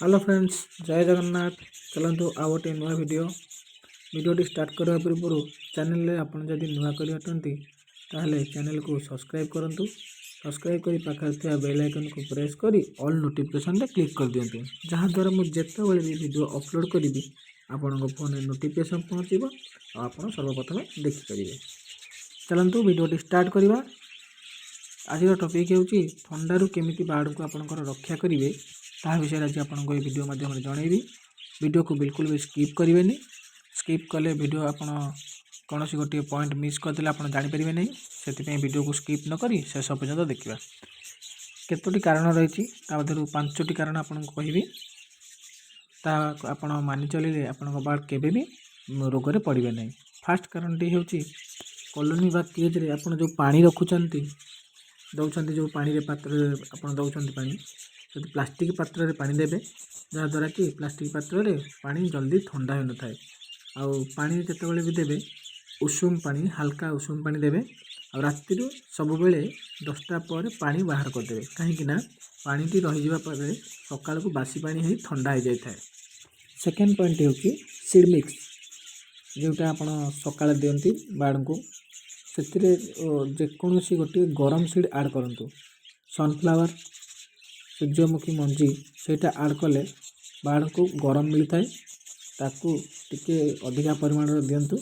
Hello friends, ଜୟ ଜଗନ୍ନାଥ। ଚାଲନ୍ତୁ, ଆଉ ଗୋଟେ ନୂଆ ଭିଡ଼ିଓ। ଭିଡ଼ିଓଟି ଷ୍ଟାର୍ଟ କରିବା ପୂର୍ବରୁ ଚ୍ୟାନେଲରେ ଆପଣ ଯଦି ନୂଆ କରି ଅଟନ୍ତି, ତାହେଲେ ଚ୍ୟାନେଲକୁ ସବସ୍କ୍ରାଇବ୍ କରନ୍ତୁ। ସବସ୍କ୍ରାଇବ୍ କରି ପାଖରେ ଥିବା ବେଲ୍ ଆଇକନ୍କୁ ପ୍ରେସ୍ କରି ଅଲ୍ ନୋଟିଫିକେସନ୍ରେ କ୍ଲିକ୍ କରିଦିଅନ୍ତୁ, ଯାହାଦ୍ୱାରା ମୁଁ ଯେତେବେଳେ ବି ଭିଡ଼ିଓ ଅପଲୋଡ଼ କରିବି, ଆପଣଙ୍କ ଫୋନ୍ରେ ନୋଟିଫିକେସନ୍ ପହଞ୍ଚିବ ଆଉ ଆପଣ ସର୍ବପ୍ରଥମେ ଦେଖିପାରିବେ। ଚାଲନ୍ତୁ, ଭିଡ଼ିଓଟି ଷ୍ଟାର୍ଟ କରିବା। ଆଜିର ଟପିକ୍ ହେଉଛି ଥଣ୍ଡାରୁ କେମିତି ବାର୍ଡ଼କୁ ଆପଣଙ୍କର ରକ୍ଷା କରିବେ, ତାହା ବିଷୟରେ ଆଜି ଆପଣଙ୍କୁ ଏହି ଭିଡ଼ିଓ ମାଧ୍ୟମରେ ଜଣାଇବି। ଭିଡ଼ିଓକୁ ବିଲକୁଲ ବି ସ୍କିପ୍ କରିବେନି। ସ୍କିପ୍ କଲେ ଭିଡ଼ିଓ ଆପଣ କୌଣସି ଗୋଟିଏ ପଏଣ୍ଟ ମିସ୍ କରିଦେଲେ ଆପଣ ଜାଣିପାରିବେ ନାହିଁ। ସେଥିପାଇଁ ଭିଡ଼ିଓକୁ ସ୍କିପ୍ ନ କରି ଶେଷ ପର୍ଯ୍ୟନ୍ତ ଦେଖିବା। କେତୋଟି କାରଣ ରହିଛି, ତା ମଧ୍ୟରୁ ପାଞ୍ଚଟି କାରଣ ଆପଣଙ୍କୁ କହିବି। ତାହା ଆପଣ ମାନି ଚଳିଲେ ଆପଣଙ୍କ ବାର୍ଡ଼ କେବେ ବି ରୋଗରେ ପଡ଼ିବେ ନାହିଁ। ଫାର୍ଷ୍ଟ କାରଣଟି ହେଉଛି, କଲୋନୀ ବା କେଜ୍ରେ ଆପଣ ଯେଉଁ ପାଣି ରଖୁଛନ୍ତି, ଦେଉଛନ୍ତି, ଯେଉଁ ପାଣିରେ ପାତ୍ରରେ ଆପଣ ଦେଉଛନ୍ତି ପାଣି, ଯଦି ପ୍ଲାଷ୍ଟିକ୍ ପାତ୍ରରେ ପାଣି ଦେବେ, ଯାହାଦ୍ୱାରା କି ପ୍ଲାଷ୍ଟିକ୍ ପାତ୍ରରେ ପାଣି ଜଲ୍ଦି ଥଣ୍ଡା ହୋଇନଥାଏ। ଆଉ ପାଣି ଯେତେବେଳେ ବି ଦେବେ, ଉଷୁମ ପାଣି, ହାଲକା ଉଷୁମ ପାଣି ଦେବେ। ଆଉ ରାତିରୁ ସବୁବେଳେ 10ଟା ପରେ ପାଣି ବାହାର କରିଦେବେ, କାହିଁକି ନା ପାଣିଟି ରହିଯିବା ପରେ ସକାଳକୁ ବାସି ପାଣି ହେଇ ଥଣ୍ଡା ହେଇଯାଇଥାଏ। ସେକେଣ୍ଡ ପଏଣ୍ଟ ହେଉଛି ସିଡ଼୍ ମିକ୍ସ, ଯେଉଁଟା ଆପଣ ସକାଳେ ଦିଅନ୍ତି ବାର୍ଡ଼ଙ୍କୁ, ସେଥିରେ ଯେକୌଣସି ଗୋଟିଏ ଗରମ ସିଡ଼୍ ଆଡ଼୍ କରନ୍ତୁ। ସନଫ୍ଲାୱାର, ସୂର୍ଯ୍ୟମୁଖୀ ମଞ୍ଜି, ସେଇଟା ଆଡ଼୍ କଲେ ବାର୍ଡ଼ଙ୍କୁ ଗରମ ମିଳିଥାଏ। ତାକୁ ଟିକେ ଅଧିକା ପରିମାଣରେ ଦିଅନ୍ତୁ,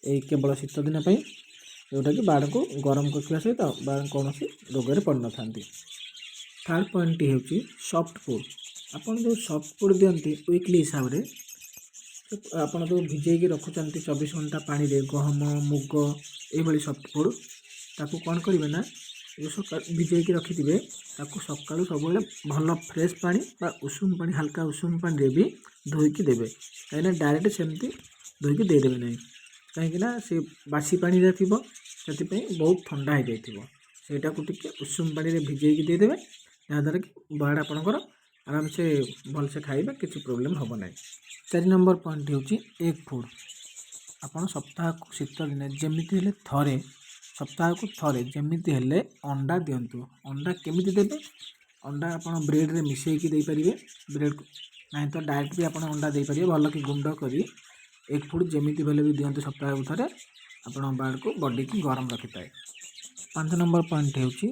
ଏଇ କେବଳ ଶୀତ ଦିନ ପାଇଁ, ଯେଉଁଟାକି ବାର୍ଡ଼ଙ୍କୁ ଗରମ ରଖିବା ସହିତ ବାର୍ଡ଼ କୌଣସି ରୋଗରେ ପଡ଼ିନଥାନ୍ତି। ଥାର୍ଡ଼ ପଏଣ୍ଟଟି ହେଉଛି ସଫ୍ଟ ଫୁଡ଼୍। ଆପଣ ଯେଉଁ ସଫ୍ଟ ଫୁଡ଼୍ ଦିଅନ୍ତି ୱିକଲି ହିସାବରେ, ଆପଣ ଯେଉଁ ଭିଜେଇକି ରଖୁଛନ୍ତି 24 ଘଣ୍ଟା ପାଣିରେ ଗହମ, ମୁଗ, ଏଇଭଳି ସଫ୍ଟ ଫୁଡ଼୍, ତାକୁ କ'ଣ କରିବେ ନା, ଯେଉଁ ସକାଳୁ ଭିଜେଇକି ରଖିଥିବେ, ତାକୁ ସକାଳୁ ସବୁବେଳେ ଭଲ ଫ୍ରେଶ୍ ପାଣି ବା ଉଷୁମ ପାଣି, ହାଲକା ଉଷୁମ ପାଣିରେ ବି ଧୋଇକି ଦେବେ। କାହିଁକିନା ଡାଇରେକ୍ଟ ସେମିତି ଧୋଇକି ଦେଇଦେବେ ନାହିଁ, କାହିଁକିନା ସେ ବାସି ପାଣିରେ ଥିବ, ସେଥିପାଇଁ ବହୁତ ଥଣ୍ଡା ହେଇଯାଇଥିବ। ସେଇଟାକୁ ଟିକେ ଉଷୁମ ପାଣିରେ ଭିଜେଇକି ଦେଇଦେବେ, ଯାହାଦ୍ୱାରା କି ବାର୍ଡ଼ ଆପଣଙ୍କର ଆରାମସେ ଭଲସେ ଖାଇବେ, କିଛି ପ୍ରୋବ୍ଲେମ୍ ହେବ ନାହିଁ। 4 ନମ୍ବର ପଏଣ୍ଟ ହେଉଛି ଏଗ୍ ଫୁଡ଼୍। ଆପଣ ସପ୍ତାହକୁ ଶୀତ ଦିନେ ଯେମିତି ହେଲେ ଥରେ, ସପ୍ତାହକୁ ଥରେ ଯେମିତି ହେଲେ ଅଣ୍ଡା ଦିଅନ୍ତୁ। ଅଣ୍ଡା କେମିତି ଦେବେ? ଅଣ୍ଡା ଆପଣ ବ୍ରେଡ଼୍ରେ ମିଶାଇକି ଦେଇପାରିବେ, ବ୍ରେଡ଼୍ ନାହିଁ ତ ଡାଇରେକ୍ଟ ବି ଆପଣ ଅଣ୍ଡା ଦେଇପାରିବେ, ଭଲ କି ଗୁଣ୍ଡ କରି। ଏଗ୍ ଫୁଡ଼୍ ଯେମିତି ହେଲେ ବି ଦିଅନ୍ତୁ ସପ୍ତାହକୁ ଥରେ, ଆପଣ ବାର୍ଡ଼କୁ ବଡ଼ିକୁ ଗରମ ରଖିଥାଏ। 5 ନମ୍ବର ପଏଣ୍ଟ ହେଉଛି,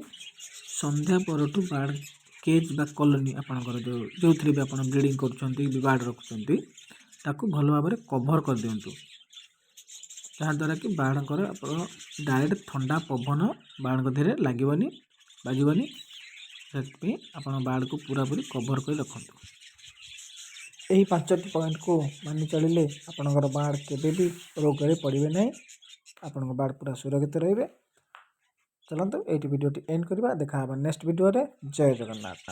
ସନ୍ଧ୍ୟା ପରଠୁ ବାର୍ଡ଼ କେଜ୍ ବା କଲୋନୀ ଆପଣଙ୍କର ଯେଉଁ ଯେଉଁଥିରେ ବି ଆପଣ ବ୍ରିଡ଼ିଂ କରୁଛନ୍ତି ବି ବାର୍ଡ଼ ରଖୁଛନ୍ତି, ତାକୁ ଭଲ ଭାବରେ କଭର୍ କରିଦିଅନ୍ତୁ, ଯାହାଦ୍ୱାରା କି ବାର୍ଡ଼ଙ୍କର ଆପଣ ଡାଇରେକ୍ଟ ଥଣ୍ଡା ପବନ ବାର୍ଡ଼ଙ୍କ ଦେହରେ ଲାଗିବନି, ବାଜିବନି। ସେଥିପାଇଁ ଆପଣ ବାର୍ଡ଼କୁ ପୁରାପୁରି କଭର୍ କରି ରଖନ୍ତୁ। ଏହି ପାଞ୍ଚଟି ପଏଣ୍ଟକୁ ମାନି ଚଳିଲେ ଆପଣଙ୍କର ବାର୍ଡ଼ କେବେ ବି ରୋଗରେ ପଡ଼ିବେ ନାହିଁ। ଆପଣଙ୍କ ବାର୍ଡ଼ ପୁରା ସୁରକ୍ଷିତ ରହିବେ। ଚାଲନ୍ତୁ, ଏଇଠି ଭିଡ଼ିଓଟି ଏଣ୍ଡ କରିବା। ଦେଖା ହେବା ନେକ୍ସଟ ଭିଡ଼ିଓରେ। ଜୟ ଜଗନ୍ନାଥ।